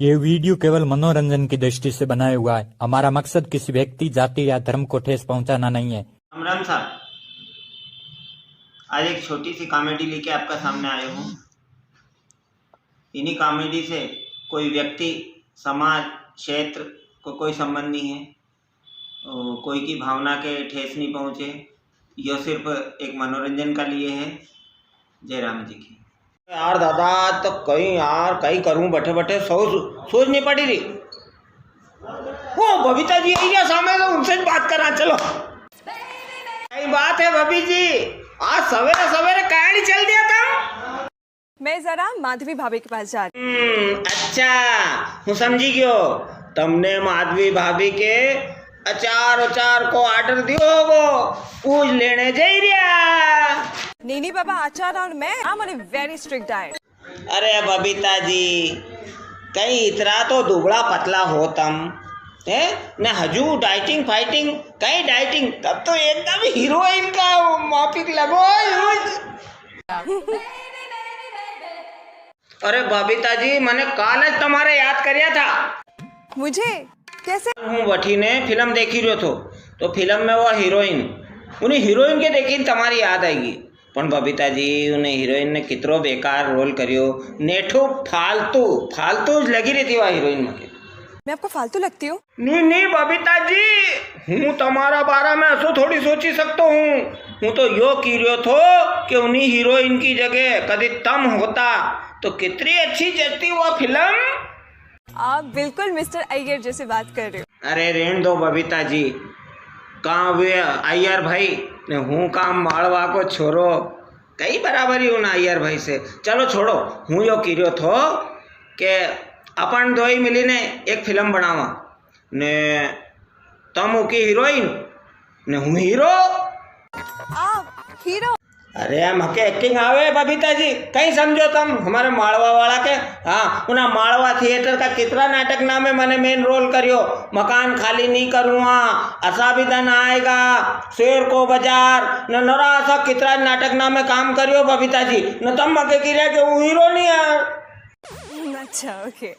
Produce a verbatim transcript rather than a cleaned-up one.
ये वीडियो केवल मनोरंजन की दृष्टि से बनाया हुआ है। हमारा मकसद किसी व्यक्ति, जाति या धर्म को ठेस पहुंचाना नहीं है। राम राम साहब, आज एक छोटी सी कॉमेडी लेके आपका सामने आयो हूँ। इन्हीं कॉमेडी से कोई व्यक्ति, समाज, क्षेत्र को कोई संबंध नहीं है। ओ, कोई की भावना के ठेस नहीं पहुंचे। यो सिर्फ एक मनोरंजन का लिए है। जय राम जी की। यार दादा, तो कई यार, कई करूं बैठे बैठे, सोच, सोच नहीं पड़ी रही। ओ, बबीता जी आई है सामने, तो उनसे ही बात करा, चलो। कई बात है बबी जी, आज सवेरे सवेरे कहानी चल दिया था। मैं जरा माधवी भाभी के पास जा रही हूँ। हम्म, अच्छा, हूँ समझी गयो। तमने माधवी भाभी के अचार अचार को ऑर्डर दियो होगो, पूछ लेने जई रिया। नहीं, नहीं बाबा, अचार और मैं, I'm on a very strict diet। अरे बबीता जी, कई इतरा तो दुबला पतला हो तम, हैं? ने हजू डाइटिंग फाइटिंग, कई डाइटिंग, तब तो एकदम हीरोइन का माफिक लगो हो। अरे बबीता जी, मने काल ज तमारे याद करिया था। मुझे? कैसे? हूँ बठी ने फिल्म देखी रह्यो थो, तो फिल्म में वो हीरोइन, उन्हीं हीरोइन के देखी ने तमारी याद आएगी। पण बबीता जी, उन्हें हीरोइन ने कितरो बेकार रोल करियो, नेठो फालतू, फालतू लगी रही थी वा हीरोइन मके। मैं आपको फालतू लगती हूँ? नी, नी, बबीता जी, हूँ तमारा बारा में असो थोड़ी सोची सकतो हूँ। हूँ तो यो की रह्यो थो कि उन्हीं हीरोइन की जगह कदी तम होता, तो कितरी अच्छी जचती वो फिल्म। आप बिल्कुल मिस्टर अय्यर जैसे बात कर रहे हो। अरे, रेण दो बबीता जी, कां वे अय्यर भाई, ने हूँ कां मालवा को छोरो, कई बराबरी हूँ ना अय्यर भाई से। चलो छोड़ो, हूँ यो की रह्यो थो कि अपन दोई मिली ने एक फिल्म बनावा, ने तम उकी हीरोइन, ने हूँ हीरो। आप हीरो? अरे, मके एक्टिंग आवे बबीता जी, कई समझो तम हमारे मालवा वाला के। हाँ, उना मालवा थिएटर का कितरा नाटक ना में मने मेन रोल करियो, मकान खाली नी करूँगा, असा भी दिन आएगा, शेर को बाजार, न नरा असा कितरा नाटक ना में काम करियो बबीता जी, न तम मके की रहे कि हूँ हीरो नी है। अच्छा, ओके।